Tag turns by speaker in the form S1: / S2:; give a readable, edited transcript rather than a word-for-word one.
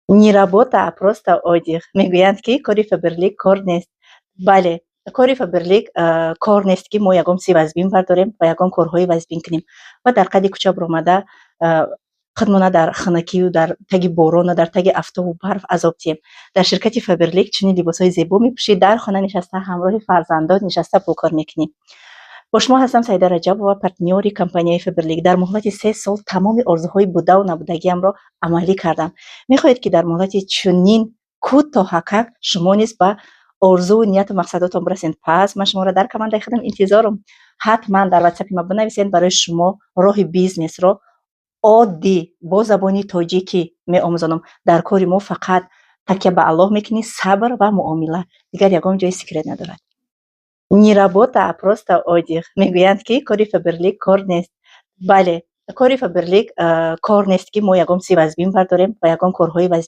S1: Не работа, а просто отдых. Мегӯянд, ки кори Фаберлик кор нест. Бале, кори Фаберлик кор нест, ки мо ягон чизи вазбин бардорем ва ягон корҳои вазбин кунем ва дар қади кӯча баромада, худмона дар хунукию, дар таги борону, дар таги афтобу барф азоб диҳем. Дар ширкати Фаберлик чунин либосҳои зебо мепӯшӣ, дар хона нишаста, ҳамроҳи фарзандон нишаста пул кор мекунӣ. Бо шумо ҳастам Саида Раҷабова, партнёри компанияи Фаберлик. Дар муҳлати 3 сол тамоми орзуҳои будаву набудагиамро амалӣ кардам. Мехоҳед, ки дар муҳлати чунин кӯтоҳакак шумо низ ба орзуву нияту мақсадотон бирасед? Пас ман шуморо дар командаи худам интизорам. Ҳатман дар ватсапи ман бинависед, барои шумо роҳи бизнесро оддӣ, бо забони тоҷикӣ меомӯзонам. Дар кори мо фақат такя ба Аллоҳ мекунӣ, сабр ва муомила, дигар ягон ҷои секрет надорад. Не работа, а просто отдых. Мегӯянд, ки кори Фаберлик кор нест. Бале, кори Фаберлик кор нест, ки мо ягон чизи вазбин бардорем ва ягон корҳои вазбин.